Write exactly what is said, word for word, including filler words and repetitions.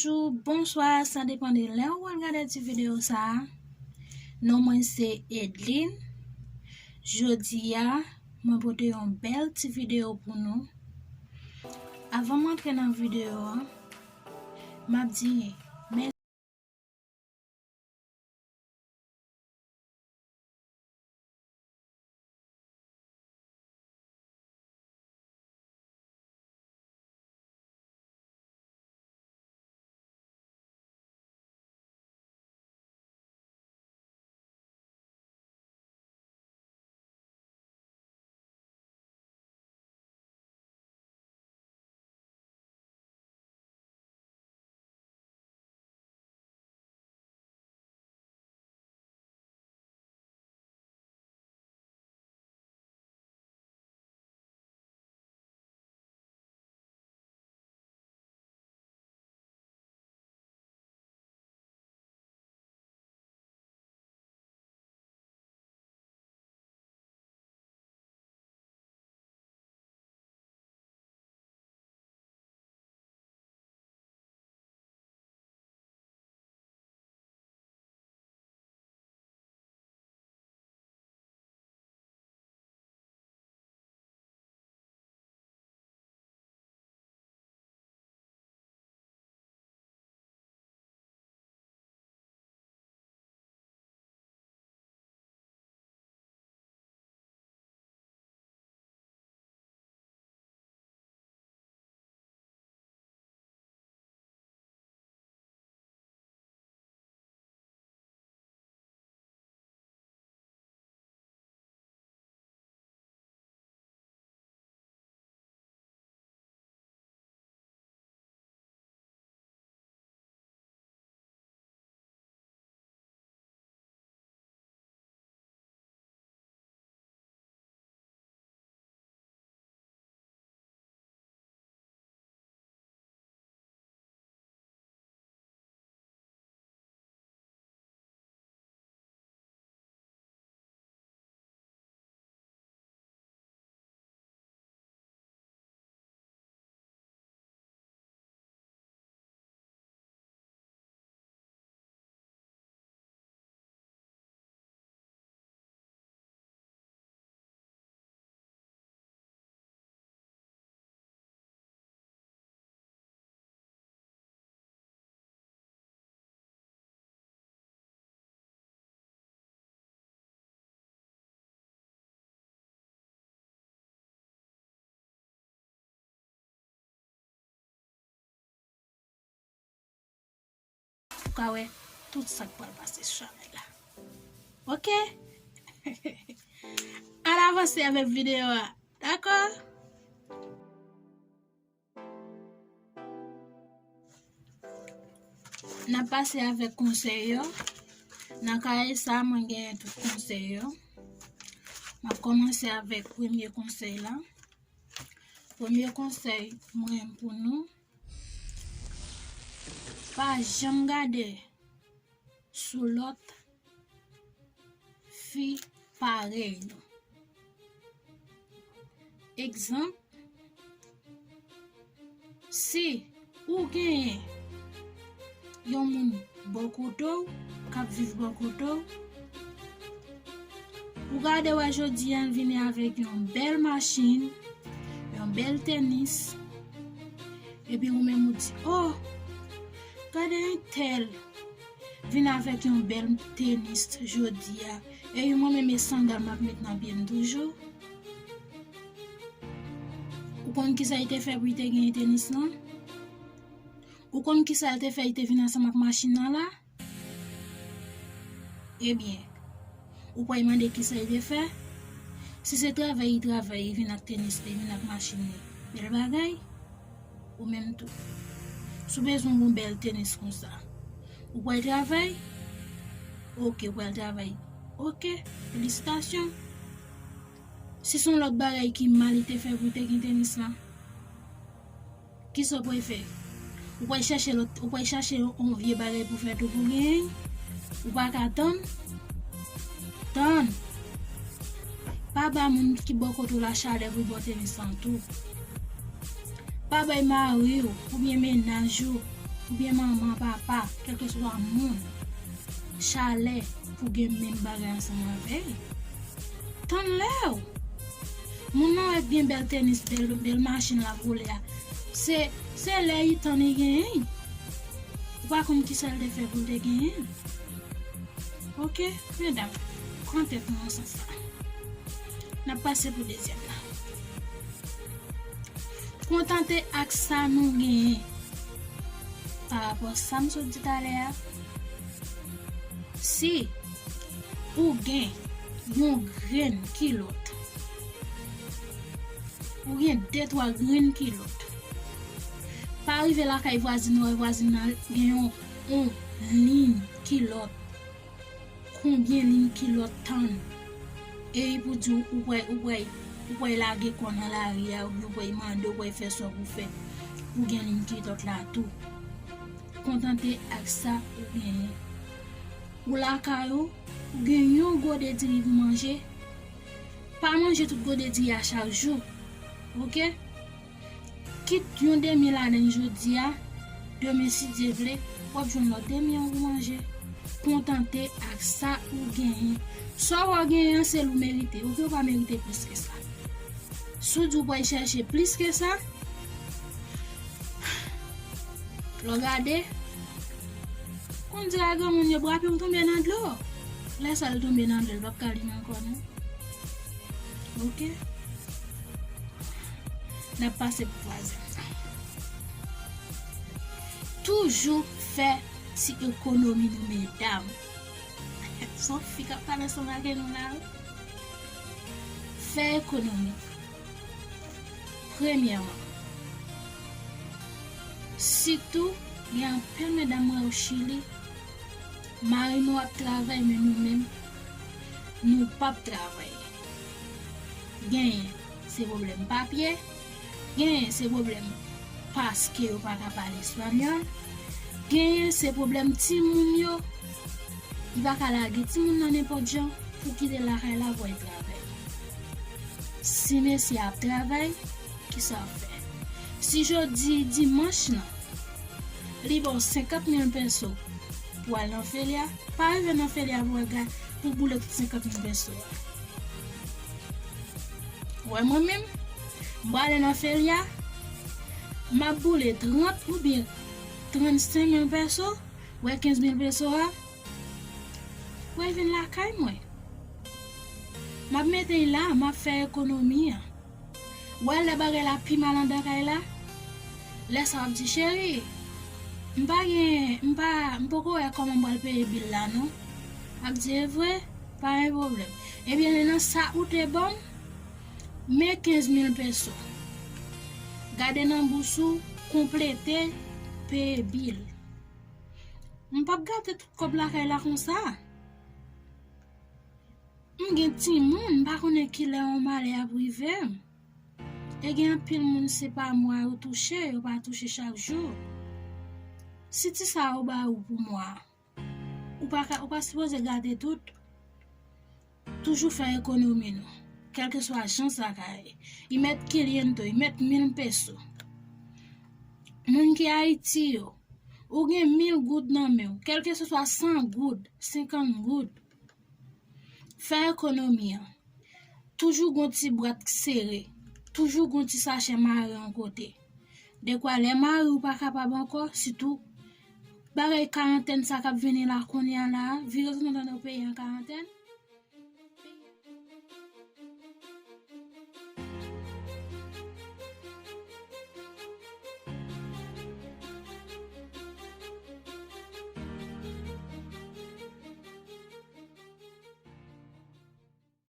Bonjou, bonswa, sa depann de lè ou al gade ti videyo sa a. Non mwen se Edline. Jodi a, mwen pote yon bèl ti videyo pou nou. Avan m antre nan videyo a, m ap di mèsi. Ou ka wè tout sa k pral pase sou chanèl la. Oke? Ann avanse avèk videyo a. Dakò? N ap pase avèk konsèy yo. Nan kaye sa, mwen genyen tout konsèy yo. M ap kòmanse avèk premye konsèy la. Premye konsèy mwen pou nou, pa janm gade sou lòt fi parèy nou. Egzanp, si ou genyen yon moun bò kote w, k ap viv bò kote w, ou gade wè jodi a l vini avèk yon bèl machin, yon bèl tenis, epi ou menm ou di, "Oh, gade entèl vin avèk yon bèl tenis jodi a, e mwen menm e sandal m ap met nan pye m toujou." Ou konn kisa li te fè pou li te genyen tenis lan? Ou konn kisa l te fè li te vin ansanm ak machin nan la? Ebyen, ou pral mande kisa li te fè? Si se travay li travay, li vin ak tenis li, li vin ak machin li, bèl bagay. Ou menm tou, si w bezwen yon bèl tenis konsa, ou pral travay? Oke, ou pral travay. Oke, felisitasyon. Si se yon lòt bagay ki mal li te fè pou te gen tenis lan, kisa w pral fè? Ou pral chache lòt, ou pral chache yon vye bagay pou fè tou pou genyen? Ou pa ka tann? Tann! Pa ba moun ki bò kote w la chalè pou l ba w tenis lan tou. Pa bay mari w oubyen mennaj ou oubyen manman, papa, kèlkeswa moun, chalè pou gen menm bagay ansanm avè l. Tann lè w. Moun nan wè gen bèl tenis, bèl, bèl machin l ap woule a. Se, se lè li tann li genyen. Ou pa konn kisa l te fè pou l te genyen l. Oke, medam, pran tèt nou nan sans sa. N ap pase pou dezyèm la. Kontante ak sa nou genyen. Pa rapò sa m sot di talè a, si ou gen yon grenn kilòt, ou gen de twa grenn kilòt, pa rive lakay vwazin ou wè vwazin nan gen yon, yon liy kilòt. Konbyen liy kilòt tann? E pou di w, ou pral, ou pral, ou pral lage kò nan lari a, oubyen ou pral mande, ou pral fè sa pou fè, pou gen liy kilòt la tou. Kontante ak sa ou genyen. Ou lakay ou, ou gen yon gode diri pou manje. Pa manje tout gode diri a chak jou. Oke? Kit yon demi ladann jodi a, demen, si Dye vle, w ap jwenn lòt demi an pou manje. Kontante ak sa ou genyen. Sa w genyen an, se l ou merite. Oubyen ou pa merite plis ke sa. Si w di w pral chèche plis ke sa, lè w gade, konn di a granmoun yo, bra pye w tonbe nan dlo. Lè sa l tonbe nan dlo, l p ap ka limen ankò, non. Oke? N ap pase pou twazyèm sa. Toujou fè ti ekonomi nou, medam. Se yon fi k ap pale ansanm avè nou la, wi. Fè ekonomi. Premyèman, sitou, gen anpil medam mwen o Chili, mari nou ap travay, men nou menm, nou p ap travay. Genyen se pwoblèm papye, genyen se pwoblèm paske yo pa ka pale espanyòl, genyen se pwoblèm timoun yo. Li pa ka lage timoun nan nenpòt jan pou kite lakay la pou al travay. Si mesye a ap travay, kisa w ap fè? Si jodi dimanch lan, li ba w senkant mil peso pou al nan Felia, pa rive nan Felia pou al ga-, pou boule tout senkant mil peso a. Ou wè mwen menm, m prale nan Felia, m ap boule trant oubyen trannsenk mil peso, wè kenz mil peso a, wè l vin lakay mwen. M ap mete l la, m ap fè ekonomi an. Wè lè bagay la pi mal anndan kay la, lè sa w ap di, cheri, m pa gen, m pa, m poko wè kòman m pral peye bil la non. M ap di, e vre? Pa gen pwoblèm. Ebyen, nan sa ou te ban m, men kenz mil peso. Gade nan bous ou, konplete, peye bil. M p ap gate tout kòb lakay la konsa. M gen timoun, m pa konnen kilè yon malè ap rive m. E gen anpil moun se pa mwa yo touche, yo pa touche chak jou. Si ti sa yo ba ou pou mwa, ou pa ka, ou pa sipoze gate tout. Toujou fè ekonomi nou, kèlkeswa jan sa ka ye. Y mèt kilyen to, y mèt mil peso. Moun ki Ayiti yo, ou gen mil goud nan men w, kèlkeswa san goud, senkant goud. Fè ekonomi an. Toujou gon ti bwat sere. Toujou gon ti sachè mare yon kote. Dekwa lè mari w pa kapab ankò, sitou bagay karantèn sa k ap vini la kounye a la a, vire tounen nan peyi an karantèn.